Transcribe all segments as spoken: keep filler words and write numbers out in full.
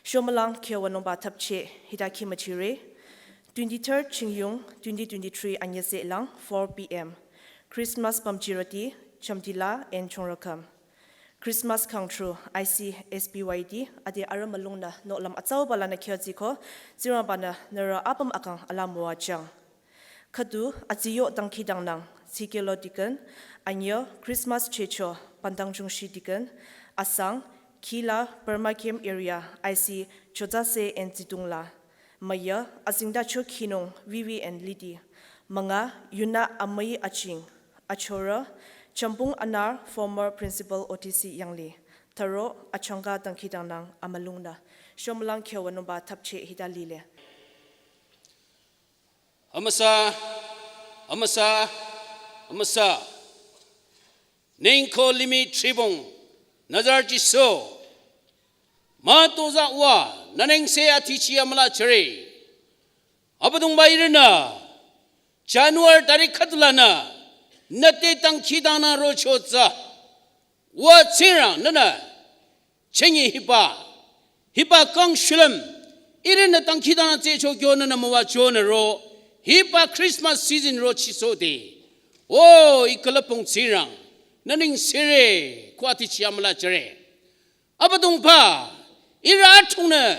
Shomülang khyüwanungba thapcheh hita khimüchire. Twenty-third Chingyung twenty twenty-three anyüselang four p.m. Christmas pümchirüti Chamtila and Chongrükhüm. Christmas khangtru I C S P Y D ade arüh mülungnü nohlüm atsauba lanü khyüziko, Tsingrangba-nü nührü apüm akang ala müwajüng. Khüdu atsiyo dangkhidangnang, tsikelo deacon, anyü Christmas checho, Pandang Chungshi deacon, asang, Kila Burma Camp Area I C Chozase and Tsidungla, müyü, azingdacho khinung Vivi and Lidi, münga, Yuna Amüi Aching, achorü, Champung Anar former principal O T C Yangli, thüro, achangka dangkhidangnang amülungnü, shomülang khyüwanungba thapcheh hita lile. Amüsa, amüsa, amüsa. Ningko limih thribong, Nazareth Jisu. Mütozah wa, nü nengse atichi amüla chüre. Abüdongba ihrünü, January tarik khüdulanü, nüte dangkhidangnang rocho tsü. Wa Tsingrang nünü, chengi hiba, hiba kang shulüm, ihrünü dangkhidangnang tsecho kyo nünü müwajünü ro, hiba Christmas season rochisohde. O, ih külüpung Tsingrang, nü nengsere, ko atichi amüla chüre. Abüdongba, ihrü atungnü,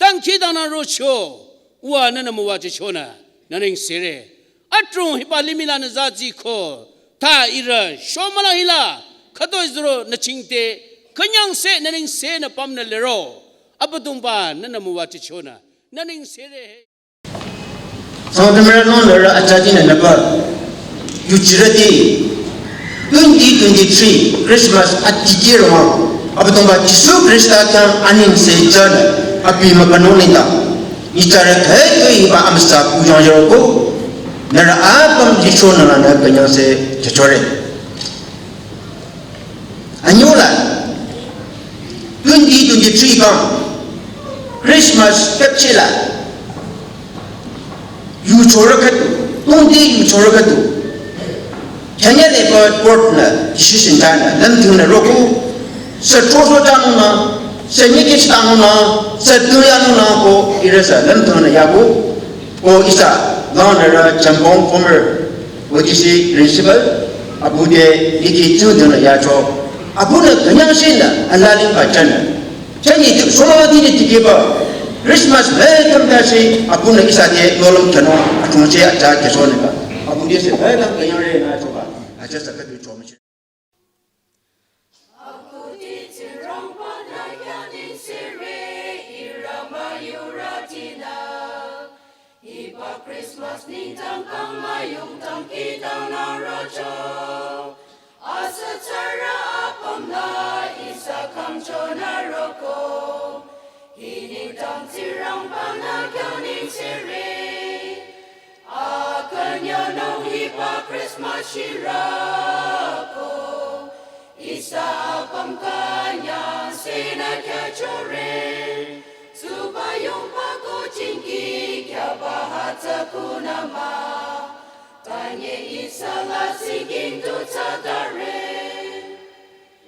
dangkhidangnang rocho, wa nünü müwajüchonü, nü nengsere. Atung hiba limih lanü zaziko, ta ihrü, shomülang hila, khütoi züro nü chingte, künyangse nü nengse nü pümnü lero, Abüdongba nünü müwajüchonü, nü nengsere. Sangtamrü nung nührü atsati nü nüba, yuchirüti, twenty twenty-three Christmas atikirü mah, Abüdongba Jisu Khrista khyang anengse jünü, abi mübünung nengdang, nyitsarü khütoi hiba amüsa kuyang yoko, nührü apüm lichonü nü künyangse chachore. Anyüla, twenty twenty-three kang, Christmas pepchela, yuchorü khüdu, tongdi yuchorü khüdu. Chanyale ba board nü, decision jünü, lümdhüngnü roko, sü choso jünung nü, sü nyikis jünung nü, sü tuyanung nü ko, ihrü sü lümdhüngnü yako, ko ihsa, langnürü Champung former O T C principal, abu te liki tsudunü yacho. Abunü künyangse nü, alalingba jünü. Chünye tu, solo dini tikehba, Christmas welcome ta se, abunü ihsa te nohlüm khyünung, atungse acha khyüsonü ba. Abu te se welcome künyangre nü choba. Acha sü khüdu chomichi. Akhuti Tsingrangba-nü khyang nengsere, ihrü müyurütinü. Hiba Christmas nengdang kang müyung dangkhidangnang rocho. Asütsarü apümnü ihsa khümchonü roko. Hi nengdang Tsingrangba-nü khyang nengsere. Akünyangnung hiba Christmas shirüko. Ihsa apüm künyangsenü khyüchore. Tsuba yungba ko jingki khyaba hütsü khunü mah. Tanye ihsa lasih gintu tsütare.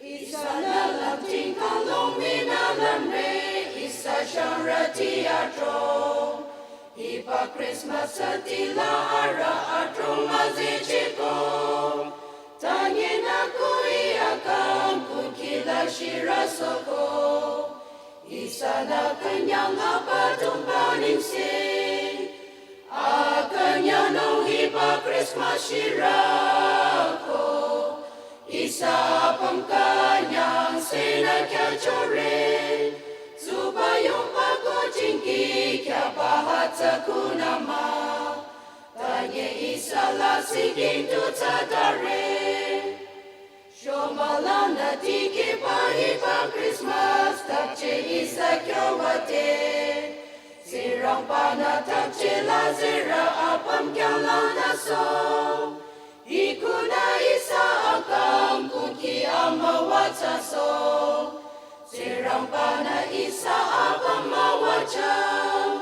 Ihsanü lümting kang longminü lümre, ihsa shangrüti adrong. Hiba Christmas atila arüh adrong müzehcheko. Tanye nü ko ih akang kunkhi la shirüsoko. Ihsanü künyang Abüdongba nengse. Akünyangnung hiba Christmas shirüko. Ihsa apüm künyangsenü khyüchore. Tsuba yungba ko jingki khyaba hütsü khunü mah. Tanye ihsa lasih gintu tsütare. Shomülangnü tikehba hiba Christmas thapcheh ihsa kyoba te. Tsingrangba-nü thapcheh la zerü apüm khyanglangnüso. Hi khunü ihsa akang kunkhi amüwa thsaso. Tsingrangba-nü ihsa apüm müwajüng.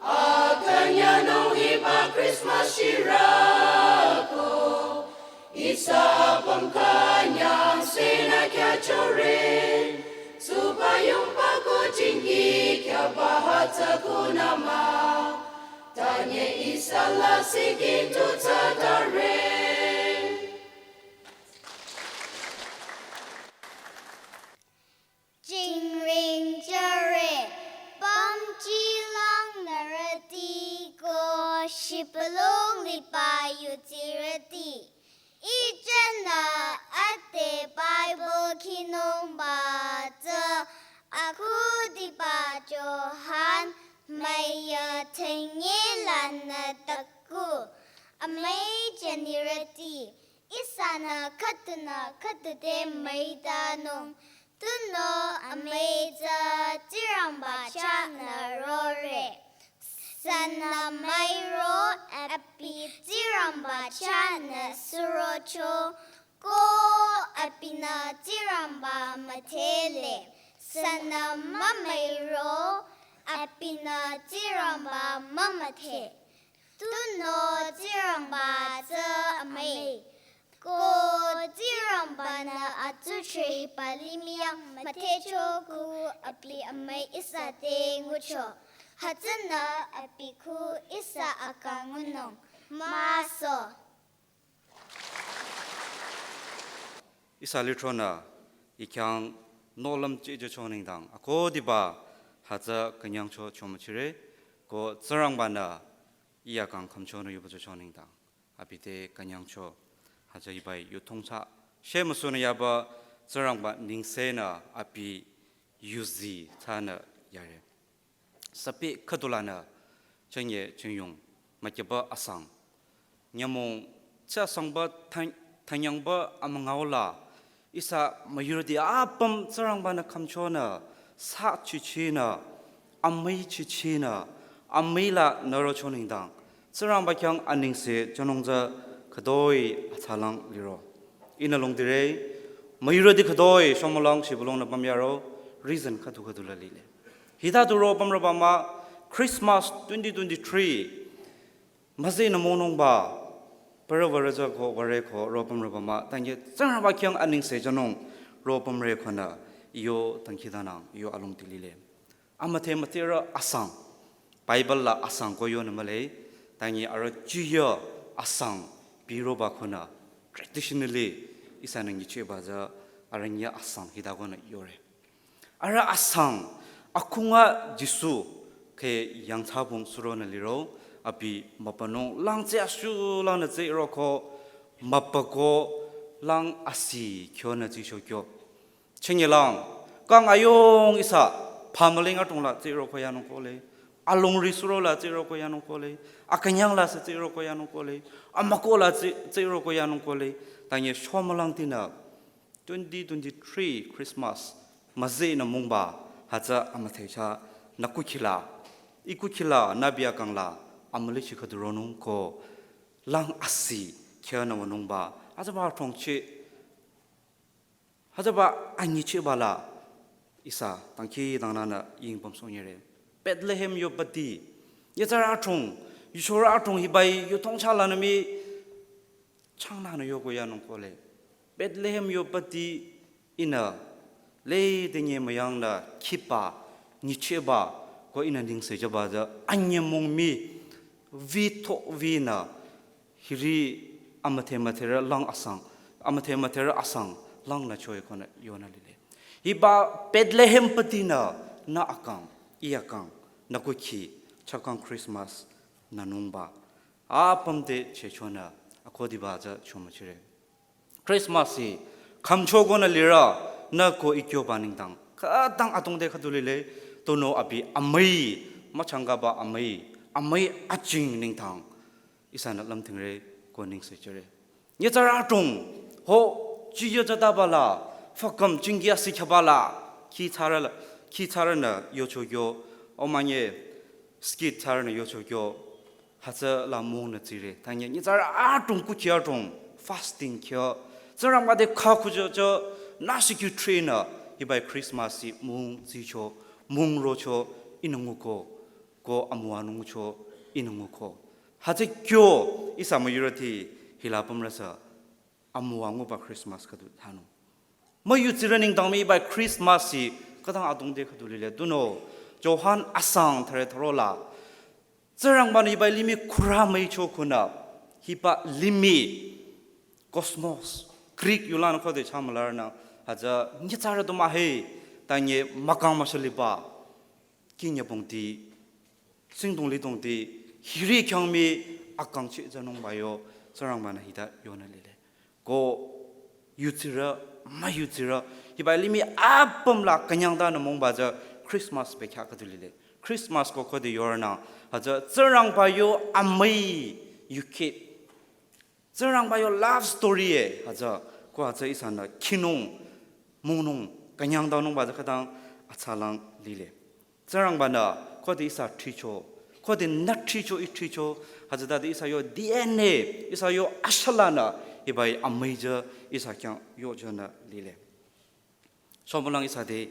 Akünyangnung hiba Christmas shirüko. Ihsa apüm künyangsenü khyüchore. Tsuba yungba ko jingki Kunama, tanye isala sikintu tatare. Jingring jare, pamchi lang narati ko shipalong lipa yutirati. Ijana ate Bible kinungba tsü akhudiba Johan maya tenye lana taku. Amai janirati, isana katuna katude maidanung. Tunüo amai tsü Tsingrangba chah nü rore. Sünü müiro abi Tsingrangba chah nü surocho, ko abinü Tsingrangba müdhele. Sünü mümüiro abinü Tsingrangba mümüdhe. Tunüo Tsingrangba tsü amai. Ko Tsingrangba-nü atsuchre hiba limih yang müdhecho ko abi amai ihsa te ngucho. Hütsünü abi ko ihsa akang ngunung. Maso. Ihsa lithronü, ikhyang nohlüm chehcho nengdang, akhudiba hütsü künyangcho chomüchire, ko Tsingrangba-nü iya kang khümchonü yubacho nengdang, abi te künyangcho, hütsü hibai yu thongcha, shemüsunü yaba Tsingrangba nengsenü abi yuzi thsanü yare. Sapi khüdulanü, chengye chengyong, mükyaba asang. Nyümong, tsü asangba thang-, thanyangba amüngao la, ihsa müyurüti apüm Tsingrangba-nü khümchonü, sa chichinü, amüi chichinü, amüi la nürocho nengdang. Tsingrangba khyang anengse chonung tsü khütoi atsalang liro. Ihnü longdire, müyurüti khütoi shomülang shibülungnü pümyaro, reason khüdu khüdu la lile. Hita tu ro pümrüba mah, Christmas twenty twenty-three, müzinü monungba, pürü würü tsü ko würe ko ro pümrüba mah, tanye Tsingrangba khyang anengse chonung ro pümre konü, iyo tangkidanang, iyo alongdi lile. Amüdhe müdherü asang. Bible la asang ko yonü mühle, tanye arüh chiya asang biroba konü. Traditionally, ihsanü nyichehba tsü arüh nyi asang hita konü yore. Arüh asang, akhunga Jisu khe yangthsabong suronü liro, abi mübünung lang tsü ashulanü tsü iro ko, mübüko lang asi kyonü tsü shokyo. Chenyelang, kang ayong ihsa, pamaling atong la tsü iro ko yanung kole, alongri suro la tsü iro ko yanung kole, akünyang la sü tsü iro ko yanung kole, amüko la tsü, tsü iro ko yanung kole, tanye shomülang tinü, twenty twenty-three Christmas, müzinü mungba, hütsü amüdhe cha, nü kukhila, i kukhila, nü bia kang la, amülichi khüdu ronung ko, lang asi, kyonü wünungba, hütsüba thongchi, hütsüba anyichehba la ihsa tangki tangnanü ying pümsonyere. Bethlehem yo pati. Nyitsarü athong, yuchorü athong hibai yu thongcha lanü mii changnanü yoko yanung kole. Bethlehem yo pati ihnü le denye müyangnü khiba, nyichehba, ko ihnü nengse jüba tsü anyemong mii, vi tho vinü hiri amüdhe müdherü lang asang, amüdhe müdherü asang langnü choi konü yonü lile. Hiba Bethlehem patinü nü akang, i akang, nü kukhi, chakang Christmas nü nungba. Apüm te chehchonü, akhodiba tsü chomüchire. Christmas hi, khümcho konü lirü, nü ko ikyoba nengdang. Khütang atongde khüdu lile, tunüo abi amüi, müchangkaba amüi, amüi aching nengdang. Ihsanü lümtingre ko nengsechore. Nyitsarü athong, ho, chiyo jüdaba la, fakam chingki asi khyaba la, khi thsarü la, khi thsarünü yocho kyo, omanye, skit thsarünü yocho kyo, hütsüla mongnü tsire. Tanye, nyitsarü athong kukhi athong, fasting kyo. Tsingrangba te kha kujo jo, nü shikyu thrinü, hibai Christmas hi mong tsicho, mong rocho, ihnü nguko, ko amüwa ngucho, ihnü nguko. Hütsü kyo, ihsa müyurüti, hila pümrüsa, amüwa nguba Christmas khüdu thsanung. Müyu tsirü nengdang mii bai Christmas hi, khütang atongde khüdu lile, tunüo, Johan asang thüre thüro la, Tsingrangbanü hiba limih khürü müicho khunü, hiba limih, cosmos, Greek yulang khode chamalarnü, hütsü nyitsarü du mühe, ta nye mükang müshaliba, kinyabongti, singdong lidongti, hiri khyang mii akang chijünungba yo, Tsingrangbanü hita yonü lile. Ko yutsirü, müyutsirü, hiba limih apüm la künyangtanü mongba tsü Christmas bekhyah khüdu lile. Christmas ko khode yornü, hütsü Tsingrangba yo amüi yukheh. Tsingrangba yo love story e, hütsü, ko hütsü ihsanü khinung, mongnung, künyangtanungba tsü khütang atsalang lile. Tsingrangbanü, khode ihsa thricho, khode nü thricho, ih thricho, hütsütade ihsa yo D N A, ihsa yo ashalanü, hiba amüi tsü ihsa khyang yojünü lile. Somolang ihsa te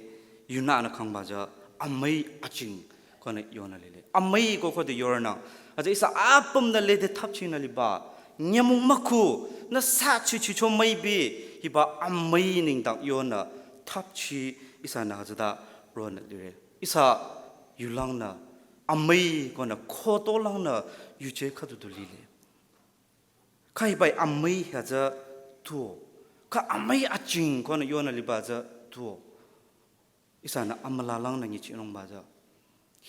yunü anü kangba tsü amüi aching konü yonü lile. Amüi ko khode yornü, hütsü ihsa apümnü lede thapchinü liba, nyümong mükhu, nü sa chichicho müibi, hiba amüi nengdang yonü thapchi ihsanü hütsüta ronü lire. Ihsa yulangnü, amüi konü khotolangnü yuje khüdu du lile. Kha hiba amüi hütsü tuo. Kha amüi aching konü yonü liba tsü tuo. Ihsanü amülalangnü nyichirongba tsü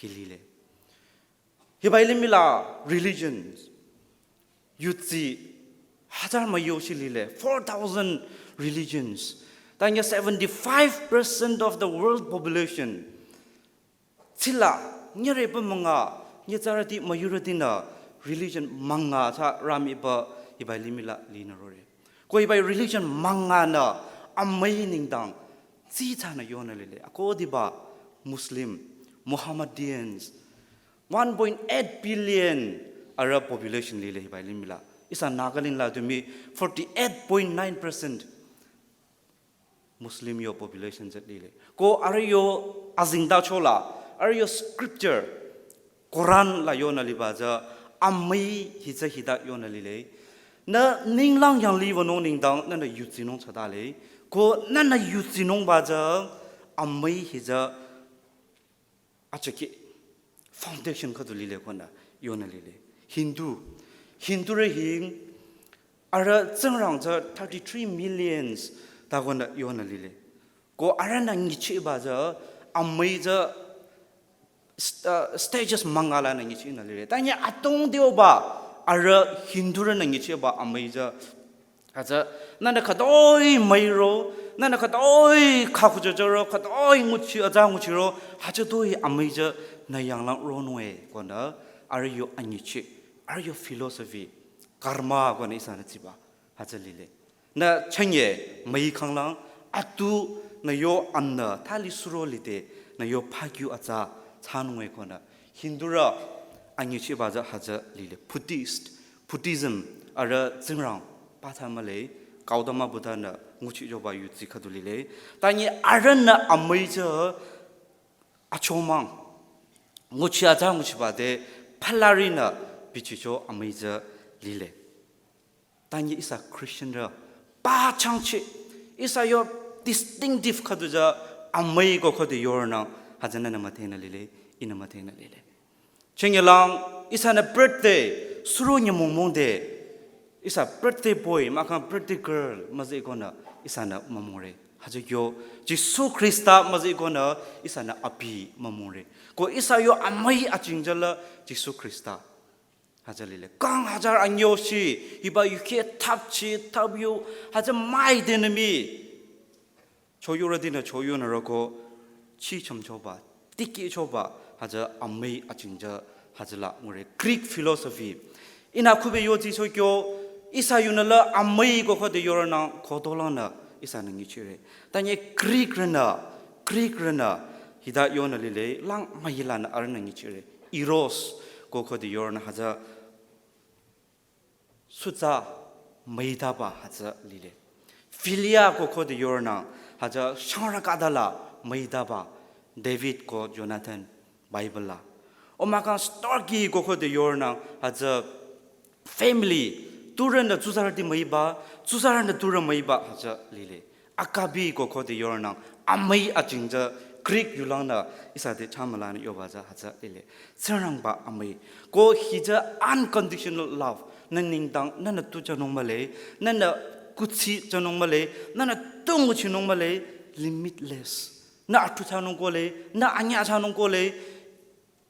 hi lile. Hiba limih la religions, yutsi hajar müyoshi lile, four thousand religions. Ta nye seventy-five percent of the world population. Tsila, nyireba münga, nyitsarüti müyurütinü religion münga tsü ramiba hiba limih la linü rore. Ko hiba religion münganü amüi nengdang tsitsanü yonü lile. Akodiba Muslim, Mohammedans, one point eight billion Arab population lile hiba limih la. Ihsa Nagaland la tumi forty-eight point nine percent Muslim yo population tsü lile. Ko arüh yo azingda chola, arüh yo scripture, Quran la yonü liba tsü amüi hitsü hita yonü lile. Nü ninglang yanglih wünung nengdang nünü yutsinung thsatale. Ko nünü yutsinungba tsü amüi hitsü achaki foundation khüdu lile konü yonü lile. Hindu. Hindurü hi arüh Tsingrang tsü thirty-three millions ta konü yonü lile. Ko arühnü nyichiba tsü amüi tsü st-, uh, stages müngalanü nyichinü lile. Ta nye atong dioba arüh Hindurünü nyichiba amüi tsü hütsü, nünü khütoi müiro, nünü khütoi khakhuchachoro, khütoi nguchi atsa nguchiro, hütsütoi amüi tsü nü yanglang ronung e konü, arüh yo anyichi, arüh yo philosophy, karma konü ihsanü tsiba, hütsü lile. Nü chünye müi khanglang, atu nü yo amnü thali suro lide, nü yo phakyu atsa thsanung e konü, Hindurü anyichiba tsü hütsü lile. Buddhist, Buddhism, arüh Tsingrang patha mühle, Gautama Buddha nü nguchichoba yutsi khüdu lile. Ta nye arühnü amüi tsü achomang, nguchi atsa nguchiba te phalarünü bichicho amüi tsü lile. Ta nye ihsa Christianrü pachangchi, ihsa yo distinctive khüdu tsü amüi ko khode yornü hütsünü nü müdhenü lile, ihnü müdhenü lile. Chenyelang ihsanü birthday suro nyümong mongde, ihsa birthday boy mahkhang birthday girl müzeh konü ihsanü mümongre. Hütsü yo Jisu Khrista müzeh konü ihsanü abi mümongre. Ko ihsa yo amüi aching tsüla Jisu Khrista. Hütsü lile. Kang hajar anyoshi, hiba yukheh thapchi, thapyu, hütsü müidenü mii. Choyurütinü choyunü roko, chichümchoba, tikichoba, hütsü amüi aching tsü, hütsüla ngure. Greek philosophy. Ihnü khübe yotsicho kyo, ihsa yunü la amüi ko khode yornü khotolangnü, ihsanü nyichire. Ta nye Greekrünü, Greekrünü, hita yonü lile, lang müilanü arühnü nyichire. Eros, ko khode yornü hütsü, sutsa müitaba hütsü lile. Philia ko khode yornü hütsü shangrü khüdula müitaba David ko Jonathan Bible la. O mahkhang storge ko khode yornü hütsü family, turünü tsuzarüti müiba, tsuzarünü turü müiba hütsü lile. Agape ko khode yornü amüi aching tsü Greek yulangnü ihsa te chamülanü yoba tsü hütsü lile. Tsingrangba amüi. Ko hi tsü unconditional love. Nü nengdang, nünü tu thsanung mühle, nünü kuthsi thsanung mühle, nünü tu nguchinung mühle, limitless. Nü athu thsanung kohle, nü anyüh thsanung kohle,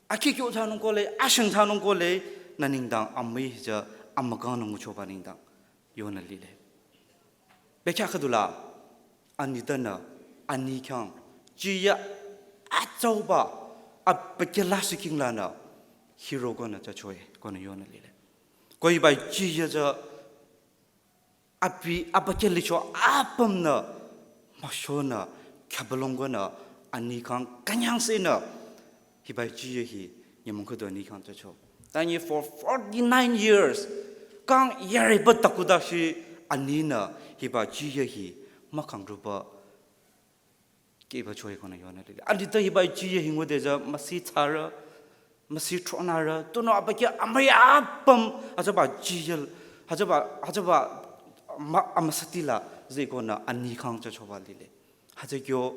akikyo thsanung kohle, asheng thsanung kohle, nü nengdang amüi hi tsü amükangnü nguchoba nengdang yonü lile. Bekhyah khüdula, anitpünü, ani khyang, jiyü atsauba, abükyü lasih khinglanü, hiro konü thsachoe, konü yonü lile. Ko hiba jiyü tsü, abi, abükyü licho apümnü, müshonü, khyabülung konü, ani khyang künyangsehnü, hiba jiyü hi, nyümong khüdu ani khyang thsacho. Tanyi for forty-nine years, kang yare ba takudashi aninü hiba jiyü hi, mükhang ruba, keba choi konü yonü lile. Anitpü hiba jiyü hi ngude tsü müsi thsarü, müsi thronarü, tunüo abükyü amüi apüm, hütsüba jiyü, hütsüba, hütsüba, ma, amüsatila, zeh konü ani khyang thsachoba lile. Hütsü kyo,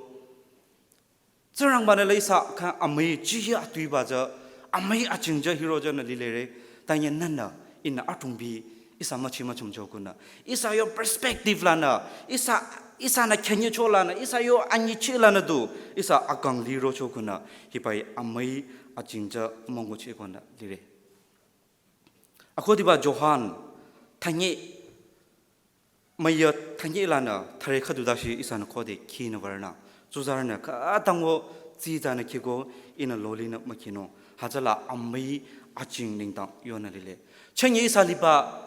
Tsingrangbanü la ihsa khyang amüi jiyü atuiba tsü, amüi ajing tsü hiro tsünü lilere, tanyi nünü, ihnü atungbi, ihsa müchi müchümcho kunü. Ihsa yo perspective lanü, ihsa, ihsanü khenyecho lanü, ihsa yo anyichi lanü du, ihsa akang lirocho kunü, hiba amüi ajing tsü münguchi konü lire. Akhudiba Johan, tanyi müyü tanyi lanü thüre khüdu dashi ihsanü khode khinü würnü. Tsuzarünü khütang wo tsitsünü khiko ihnü lolinü mükhinung. Hütsüla amüi ajing nengdang yonü lile. Chünye ihsa liba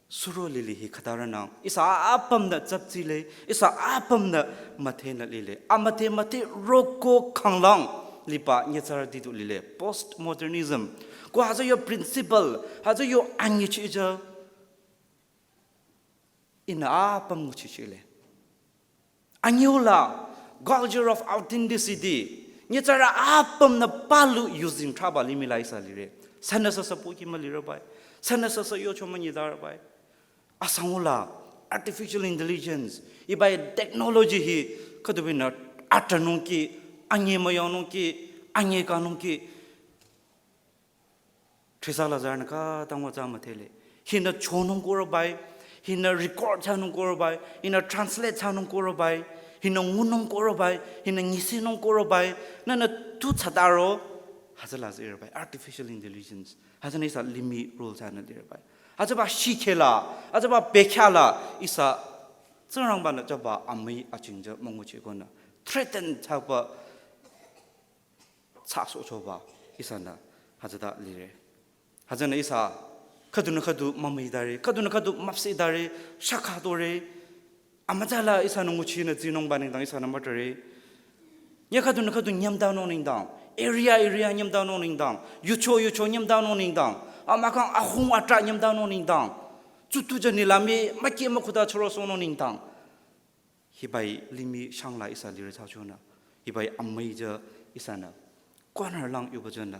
suro lili hi khütarünang. Ihsa apümnü tsaptsile, ihsa apümnü müdhenü lile. Amüdhe müdhe roko khanglang liba nyitsarüti du lile. Postmodernism. Ko hütsü yo principle, hütsü yo anyichi tsü ihnü apüm nguchichile. Anyüla, culture of authenticity. Nyitsarü apümnü palu using traba limih la ihsa lire. Sünüsü sü pohki mülirü bai. Sünüsü sü yocho münyidarü bai. Asangula, artificial intelligence. Hiba technology hi khüdubinü atranung ki, anyi müyanung ki, anyi kanung ki. Thrisala zarnü khütang wo tsü müdhele. Hinü chonung korü bai, hinü record thsanung korü bai, hinü translate thsanung korü bai, hinü ngunung korü bai, hinü nyisinung korü bai, nünü tu thsadaro, hütsüla zirü bai, artificial intelligence. Hütsünü ihsa limih rule thsanü lirü bai. Hütsüba shikhela, hütsüba bekhyala, ihsa Tsingrangbanü thsaba amüi ajing tsü münguchi konü. Threaten thsaba thsasohchoba ihsanü hütsüta lire. Hütsünü ihsa khüdunü khüdu mümüidare, khüdunü khüdu müpsehdare, shakha dore. Amütsala ihsanü nguchinü tsinungba nengdang ihsanü mütare. Nye khüdunü khüdu nyümdanung nengdang, area area nyümdanung nengdang, yucho yucho nyümdanung nengdang, amükang ahung atra nyümdanung nengdang, tsutu jani lami müki mükhuta chürosohnung nengdang. Hiba limih shangla ihsa lirü thsachonü. Hiba amüi tsü ihsanü. Konü lang yuba tsünü.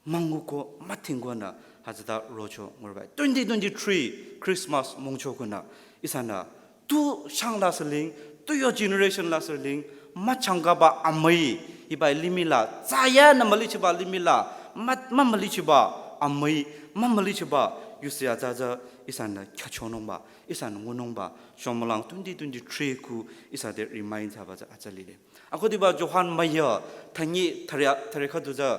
Münguko müdhingkonü hütsüta rocho ngurü bai. Twenty twenty-three Christmas mungcho kunü. Ihsanü. Tu shangla sü ling, tu yo generation la sü ling, müchangkaba amüi. Hiba limih la, tsaya nü mülichiba limih la, mü, mümülichiba amüi, mümülichiba yusi atsa tsü ihsanü khyüchonungba. Ihsanü ngunungba, shomülang twenty twenty-three ku ihsa te remind thsaba tsü atsa lile. Akhudiba Johan müyü, tanyi thüre, thüre khüdu tsü,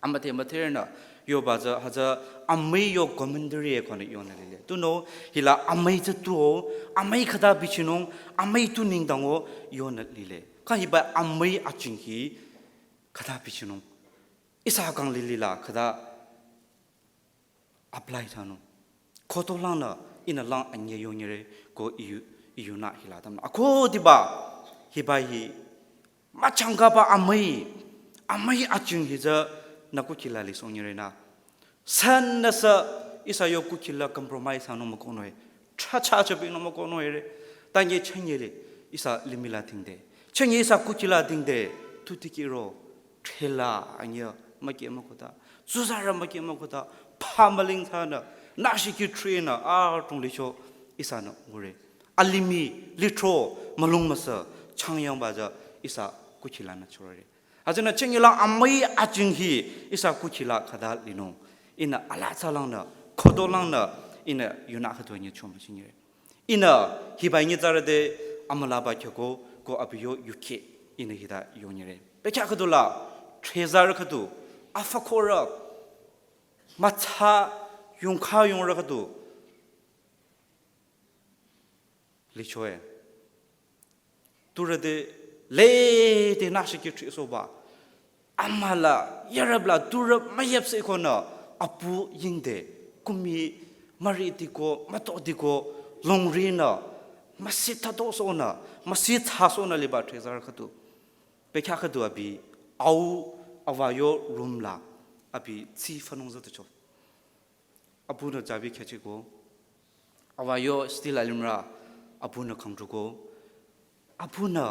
amüdhe müdhenü, yoba tsü, hütsü amüi yo commentary e konü yonü lile. Tunüo, hila amüi tsü tuo, amüi khüta bichinung, amüi tu nengdang wo yonü lile. Kha hiba amüi ajing hi, khüta bichinung. Ihsa kang lilila, khüta apply thsanung. Khoto langnü, ihnü lang anyi yonyire ko iyu, iyunü hila tamnü. Akhudiba, hiba hi, müchangkaba amüi, amüi ajing hi tsü nü kukhila lisohnyire nü. Sünüsü ihsa yo kukhila compromise thsanung mükohnung e. Chacha chapinung mükohnung e re. Tanyi chünye le, ihsa limih la dhingde. Chünye ihsa kukhila dhingde, tu tikiro. Thela anyi müki mükhuta, tsuzarü müki mükhuta, pha müling thsanü, nashiki thrinü, atong licho ihsanü ngure. Alimih, lithro, mülung müsü, changyangba tsü ihsa kukhila nü chorore. Hütsünü chingi la amüi aching hi ihsa kukhila khüta linung. Ihnü ala tsalang nü, khodolang nü, ihnü yunü khüdu nyi chomüchingre. Ihnü hiba nyi tsarü te amülaba khyako ko abi yo yuki ihnü hita yonyire. Pekya khüdu la, trezar khüdu, afakhorü, matsa yungkha yungrü khüdu lichoe. Turü te lede nü shiki thrisoba. Amüla, yarabla, turü müyapse konü, apu yingde, kumi, müri tiko, müto tiko, longri nü, müsi tato sonü, müsi tsa sonü liba trezar khüdu. Pekya khüdu abi, au, ava yo room la, abi tsi fanung zatucho. Abinü jabi khechiko, ava yo steel alimra, abinü khangtruko, abinü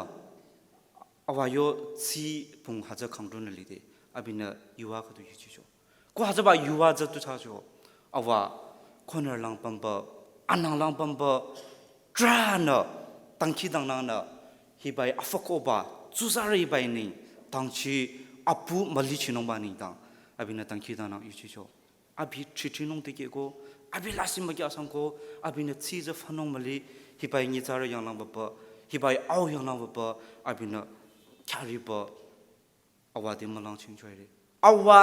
ava yo tsi pung hütsü khangtrunü lide, abinü yuva khüdu yuchicho. Ko hütsüba yuva tsü tu chacho, ava corner lang pamba, anang lang pamba, tranü, tangki dangnangnü, hibai afakoba, tsuzarü hibai ni, tangchi, apu mülichinungba ni dang, abinü tangki dangnang yuchicho. Abi chichi nung tike ko, abi lasih maki asang ko, abinü tsi tsü fanung müli, hibai nyi tsarü yanglang baba, hibai au yanglang baba, abinü kyariba, awa te mülang chingchoire. Awa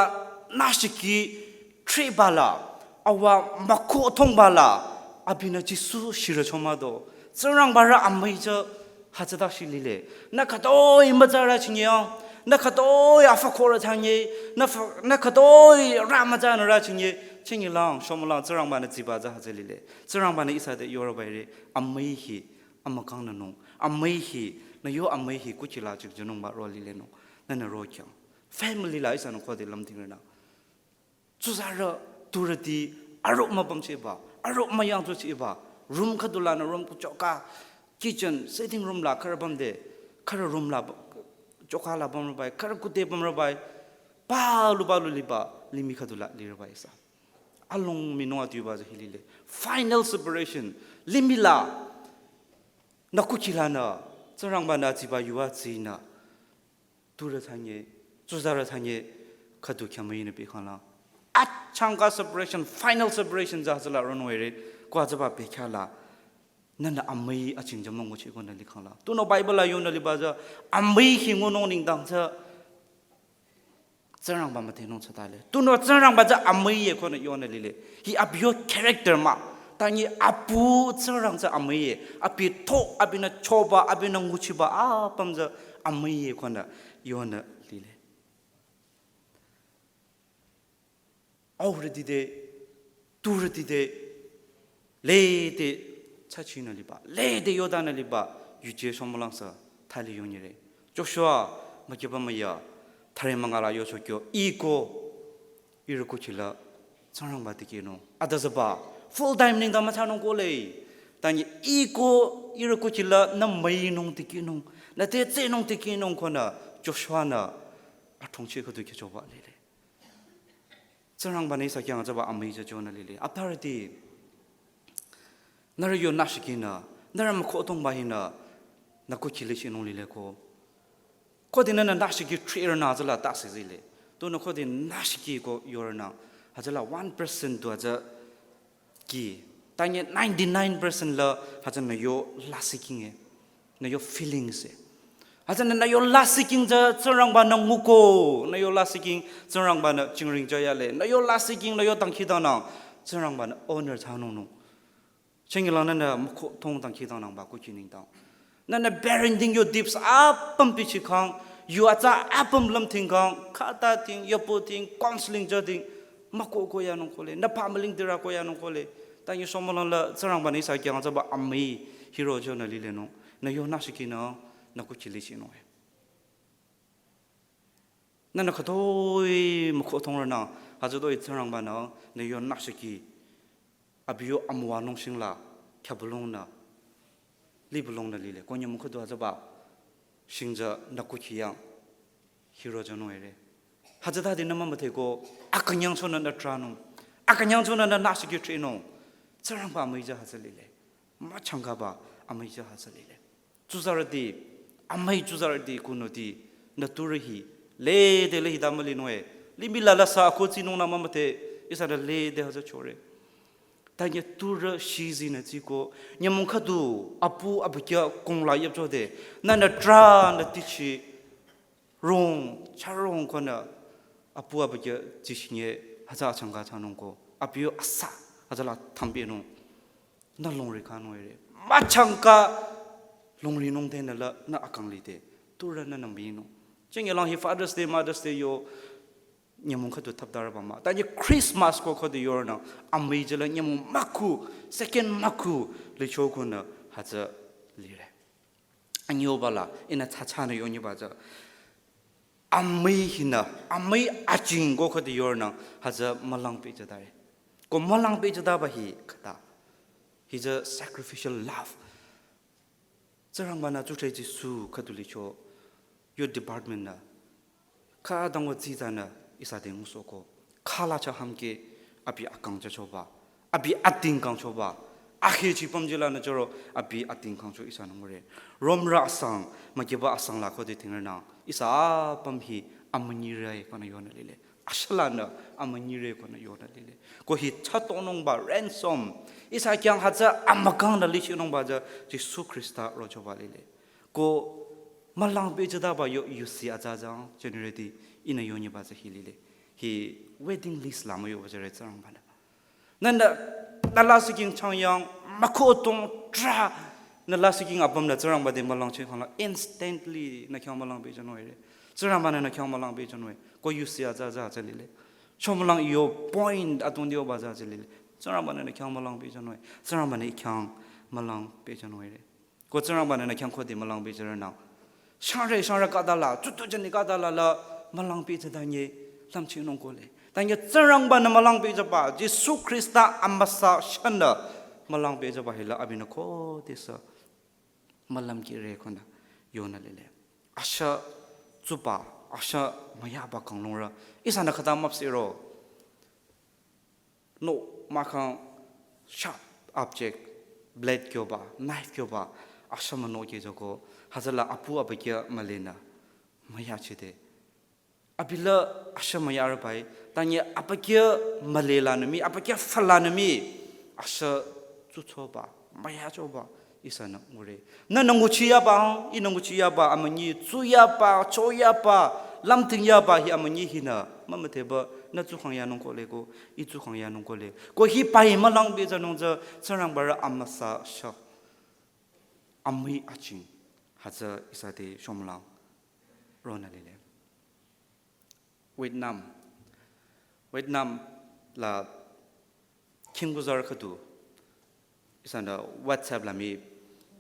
nü shiki thriba la, awa mako thongba la, abinü Jisu shirü chomado. Tsingrangba rü amüi tsü hütsüta shi lile. Nü khütoi mütsarü chingye, nü khütoi afakhorü changye, nü fa-, nü khütoi rü mütsarü chingye, chingye lang, shomülang, Tsingrangba nü tsiba tsü hütsü lile. Tsingrangba nü ihsa te yorobaire, amüi hi, amükang nü nung, amüi hi, nü yo amüi hi, kuchila chik junung ba ro lile nung, nü nü ro kyang. Family la ihsa nü khode lam ting rena. Tsuzarü, turüti, arüh müpümchiba, arüh müyangtsuchiba, room khüdu lanü room kuchoka, kitchen, sitting room la khürü pümde, khürü room la, choka la pümrübai, khürü kude pümrübai, palu palu liba, limih khüdu la lirübai sa. Along minung atiuba tsü hilile. Final separation, limih la, nü kuchilanü, Tsingrangba nü tsiba yuva tsinü, turü thanye, tsuzarü thanye, khüdu khyamüi nü pekhangla. Achangka separation, final separation tsü hütsüla ronwere, ko hütsüba pekhala. Nü nü amüi aching tsü münguchi ko nü likhangla. Tunüo Bible la yonü liba tsü, amüi hi ngunung nengdang tsü, Tsingrangba müdhenung tsü tale. Tunüo Tsingrangba tsü amüi ye ko nü yonü lile. Hi abi yo character mah. Tanyi apu Tsingrang tsü amüi ye. Abi to, abinü choba, abinü nguchiba, apüm tsü amüi ye ko nü yonü lile. Aurüti te, turüti te, lede tsachinü liba, lede yodanü liba, yuje shomülang sa, thali yonyire. Joshua, mükiba müya, thare mangala yocho kyo, iko, ihrü kuchila, Tsingrangba tikinung. Adazaba, full time nengdang mütsanung kole. Tanyi iko, ihrü kuchila, nü müinung tikinung, nü te tsenung tikinung ko nü, Joshua nü, athongchi khüdu khechoba lile. Tsingrangba nü ihsa khyang tsüba amüi tsü chonü lile. Authority. Nührü yo nü shiki nü, nührü mükotongba hinü, nü kuchile shinung lile ko. Khode nü nü shiki three nü tsüla tasi zile. Tunüo khode nü shiki ko yornü, hütsüla one percent tu hütsü ki. Tanyi ninety-nine percent la hütsü nü yo lasih kinge. Nü yo feelings e. Hütsünü nü yo lasih king tsü Tsingrangba nü nguko, nü yo lasih king Tsingrangba nü chingring tsü yale, nü yo lasih king nü yo dangkhidangnang Tsingrangba nü honor thsanung nung. Chingilang nü nü müko thong dangkhidangnangba kuchi nengdang. Nü nü parenting yo tips apüm pichikhang, yo atsa apüm lümthingkhang, khata ting, yopu ting, counseling tsü ting, müko ko yanung kole, nü pamüling tira ko yanung kole. Tanyi shomülang la Tsingrangba nü ihsa khyang tsüba amüi hiro chonü lile nung. Nü yo nü shiki nü, nü kuchile shinung e. Nü nü khütoi müko thong rünü, hütsütoi Tsingrangba nü, nü yo nü shiki, abi yo amüwanung shingla, khyabülung nü, libülung nü lile, ko nyi müko du hütsüba, shing tsü nü kuchi yang, hiro tsünung ere. Hütsütade nü mümüdhe ko, akünyang chonü nü tranung, akünyang chonü nü nü shiki trinung, Tsingrangba amüi tsü hütsü lile. Müchangkaba amüi tsü hütsü lile. Tsuzarüti, amüi tsuzarüti kunüti, Nü turü hi, lede le hita mülinung e. Limih la la sa ako tsinung nü mümüdhe, ihsanü lede hütsü chore. Tanye turü shizi nü tsiko, nyümong khüdu, apu abükyü kong la yüpchode, nü nü tra nü tichi, rong, charong konü, apu abükyü tsishinye, hütsü achangka chanung ko, abiyo asa, hütsüla thambi nung. Nü longri kha nung ere. Müchangka longri nung te nü la nü akang lide. Turü nü nü mi nung. Chenge lang hi Father's Day, Mother's Day yo nyümong khüdu thapdara ba mah. Tanye Christmas ko khüdu yor nü. Amüi jela nyümong müku, second müku, licho konü hütsü lire. Anyo bala, ihnü chacha nü yonyi ba tsü. Amüi hinü, amüi aching ko khüdu yor nü, hütsü mülang pehjüdare. Ko mülang pehjüdaba hi khüta. Hi tsü sacrificial love. Tsingrangba nü tsuthre Jisu khüdu licho, yo department nü, khüdang wa tsitsa nü ihsa te ngusohko. Khala cha hamke abi akang cha choba, abi ating kang choba, ahe chi pamjila nü choro abi ating kang cho ihsanü ngure. Romrü asang, mükiba asang la khode tingre nü, ihsa apüm hi amünyire konü yonü lile. Ashalanü amünyire konü yonü lile. Ko hi chatonungba ransom. Ihsa khyang hütsü amükang nü lichinungba tsü Jisu Khrista rochoba lile. Ko mülang pehjüdaba yo yusi atsatsa January di ihnü yonyiba tsü hi lile. Hi waiting list la müyoba tsüre Tsingrangba nü. Nanda, nü lasih king changyang, müko tong tra, nü lasih king apüm nü Tsingrangba te mülang che khangla, instantly nü khyang mülang pehjünung ere. Tsingrangba nü nü khyang mülang pehjünung e. Ko yusi atsatsa tsü lile. Chomlang yo point atong dioba tsü tsü lile. Tsingrangba nü nü khyang mülang pehjünung e. Tsingrangba nü khyang mülang pehjünung ere. Ko Tsingrangba nü nü khyang khode mülang pehjüre nü. Shangre, shangre kadala, tutu jani kadala la mülang pehjüdanye, lamchinung kole. Tanye Tsingrangba nü mülang pehjüba, Jisu Khrista amüsa shanü mülang pehjüba hila abinü khodesü mülang kire konü yonü lile. Asha tsuba, asha müyaba kanglungrü. Ihsanü khüta müpsehro. No, mahkhang sharp object, blade kyoba, knife kyoba, asha mano kejüko, hütsüla apu abükyü mülenü, müyachide. Abila asha müyarübai, tanye abükyü mülelanü mii, abükyü fülanü mii, asha tsuchoba, müyachoba, ihsanü ngure. Nü nü nguchiyaba, ihnü nguchiyaba, amünyi tsuyaba, choyaba, lamtingyaba hi amünyi hinü, mümüdheba, nü tsukhang yanung kole ko, ih tsukhang yanung kole. Ko hibai mülang pehjünung tsü, Tsingrangbarü amüsa sha. Amüi aching, hütsü ihsa te shomlang, ronü lile. Vietnam. Vietnam la khingkuzarü khüdu. Ihsanü WhatsApp la mii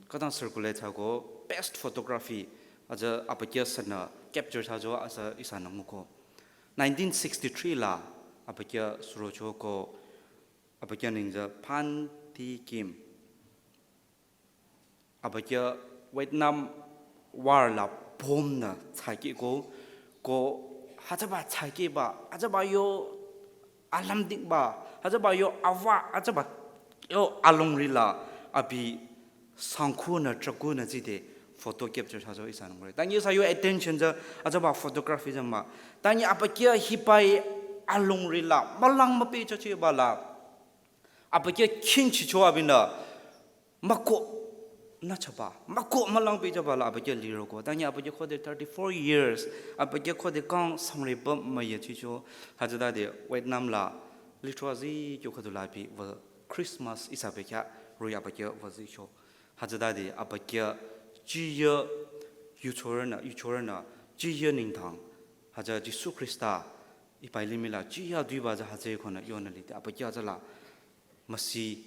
khütang circulate thsako best photography atsü abükyü sünü capture thsacho atsü ihsanü nguko. Nineteen sixty-three la abükyü surocho ko abükyü neng tsü Phan Thi Kim. Abükyü Vietnam War la bomb nü tsakiko, ko hütsüba tsakeba, hütsüba yo alamdikba, hütsüba yo awa, hütsüba yo alongri la abi sangku nü traku nü tside photo capture thsacho ihsanü ngure. Tanye ihsa yo attention tsü hütsüba photography tsü mah. Tanye abükyü hibai alongri la mülang müpehjücheba la. Abükyü khingchicho abinü müko nü chaba, müko mülang pehjüba la abükyü liroko. Tanye abükyü khode thirty-four years, abükyü khode kang sangre püm müyachicho. Hütsütade Vietnam la litro azi kyo khüdu la bi wü Christmas ihsa bekhyah roh-i abükyü wü zicho. Hütsütade abükyü jiyü yuchorünü, yuchorünü, jiyü nengdang. Hütsü Jisu Khrista hibai limih la jiyü duiba tsü hütsü konü yonü lide. Abükyü hütsüla müsi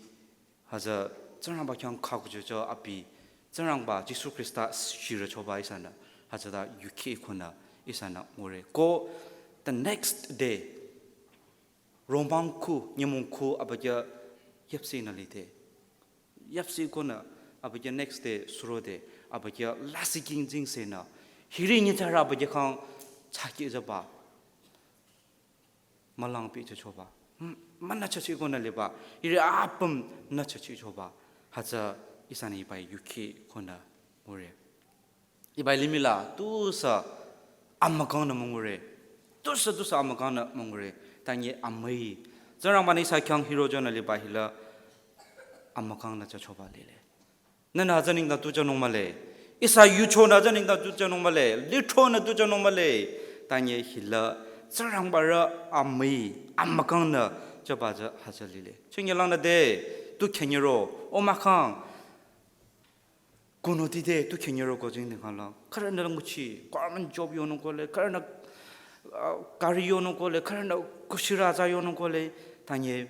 hütsü Tsingrangba khyang khakuchocho abi, Tsingrangba Jisu Khrista shirüchoba ihsanü, hütsüta yuki konü ihsanü ngure. Ko the next day, romang khu, nyümong khu abükyü yüpsehnü lide. Yüpseh konü abükyü next day surode, abükyü lasih king jingsehnü. Hiri nyitsarü abükyü khyang tsakejüba. Mülang pehjüchoba. Hmm, münü chachi konü liba. Hiri apüm nü chachichoba. Hütsü ihsanü hibai yuki konü ngure. Hibai limih la tusü amükangnü müngure. Tusü tusü amükangnü müngure. Tanye amüi. Tsingrangbanü ihsa khyang hirochonü liba hila amükangnü chachoba lile. Nünü hütsü nengdang tu chanung mühle. Ihsa yuchonü hütsü nengdang tu chanung mühle. Lithronü tu chanung mühle. Tanye hila Tsingrangbarü amüi, amükangnü chaba tsü hütsü lile. Chinge langnü de tu khenyero, o mahkhang. Kunoti de tu khenyero ko jing nengkhala. Khürünü nguchi, government job yonung kohle, khürünü, ah, gari yonung kohle, khürünü kushiraza yonung kohle. Tanye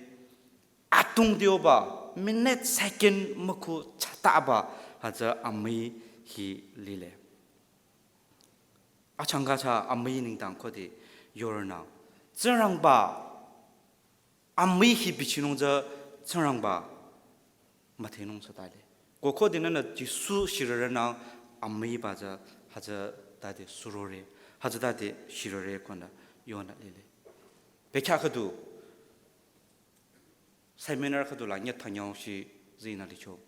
atung dioba, minute second müku chataba, hütsü amüi hi lile. Achangka cha amüi nengdang khode yornü. Tsingrangba amüi hi bichinung tsü Tsingrangba müdhenung sü tale. Ko khode nünü Jisu shirürünü amüiba tsü hütsü tade surore, hütsü tade shirüre konü yonü lile. Bekhyah khüdu seminar khüdu la nyet thanyao shi zinü licho.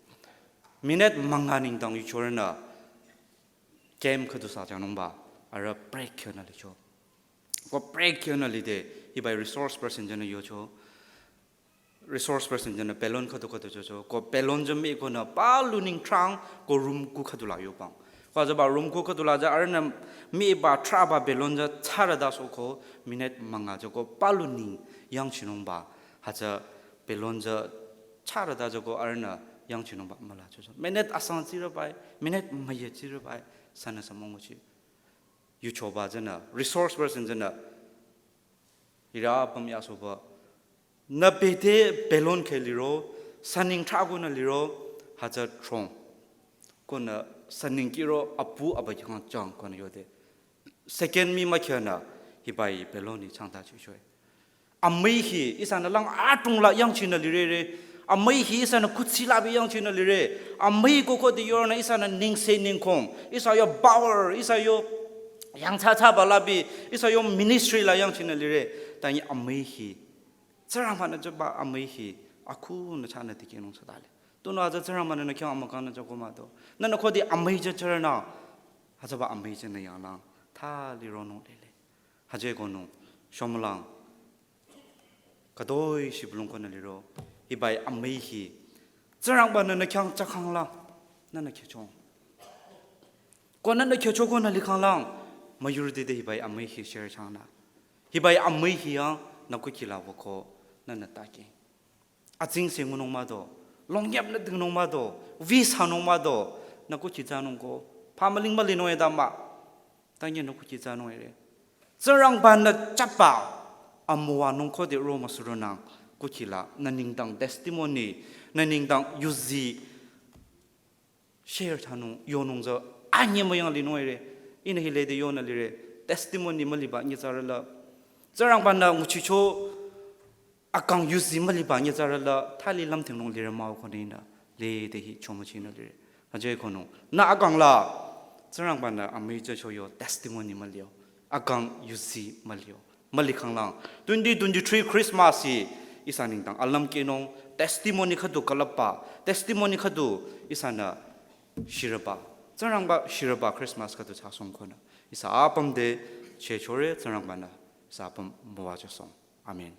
Minute münga nengdang yuchorünü game khüdu sa chanungba, arüh break khyonü licho. Ko break khyonü lide, hibai resource person tsünü yocho. Resource person tsünü balloon khüdu khüdu chocho. Ko balloon tsü mii konü palu neng trang ko room ku khüdu la yopang. Ko hütsüba room ku khüdu la tsü arühnü miiba traba balloon tsü charada soko minute münga tsü ko palu neng yangchinungba. Hütsü balloon tsü charada tsü ko arühnü yangchinungba müla chocho. Minute asang tsirübai, minute müye tsirübai, sünüsü münguchi. Yuchoba tsünü, resource person tsünü, hira apüm yasoba. Nü bete balloon khe liro, sü neng trakonü liro, hütsü trong. Konü sü neng kiro apu aba khyang chang konü yode. Second mii mükhyünü hibai balloon hi changta chichoi. Amüi hi ihsanü lang atung la yangchinü lirere. Amüi hi ihsanü kuthsi labi yangchinü lire. Amüi ko khode yornü ihsanü nengse nengkong. Ihsa yo power, ihsa yo yangthsathsaba labi, ihsa yo ministry la yangchinü lire. Tanye amüi hi Tsingrangbanü chaba amüi hi akhunü chahnü tikehnung sü tale. Tunüo hütsü Tsingrangbanü nü khyang amükangnü chako mah do. Nünü khode amüi tsü chürünü, hütsüba amüi tsünü yanglang thali ronung lile. Hütsüeko nung, shomülang. Khütoi shibülung konü liro, hibai amüi hi. Tsingrangbanü nü khyang chakhanglang, nünü khyüchong. Ko nünü khyücho konü likhanglang, müyurüti de hibai amüi hi share changnü. Hibai amüi hi yang nü kukhi la wüko, nünü take. Atsingse ngunung mah do, longyap nü dingnung mah do, visa nung mah do, nü kukhi tsanung ko, pamaling malinung edama. Tanye nü kukhi tsanung ere. Tsingrangbanü chaba, amüwanung khode ro müsurünang, kukhi la, nü nengdang testimony, nü nengdang yuzi, share thsanung, yonung tsü, anye müyang linung ere. Ihnü hi lede yonü lire, testimony müliba nyitsarü la. Tsingrangbanü nguchicho, akang yuzi müliba nyitsarü la, thali lümthingnung lire mah-o konü ihnü, lede hi chomüchinü lire. Hütsüeko nung, nü akang la, Tsingrangbanü amüi tsü cho yo testimony mülio. Akang yuzi mülio. Mülikhanglang. Twenty twenty-three Christmas hi ihsa nengdang alümkehnung testimony khüdu külüpba. Testimony khüdu ihsanü shirüba. Tsingrangba shirüba Christmas khüdu chasong konü. Ihsa apüm te chehchore Tsingrangbanü ihsa apüm müwajüsong. Amen.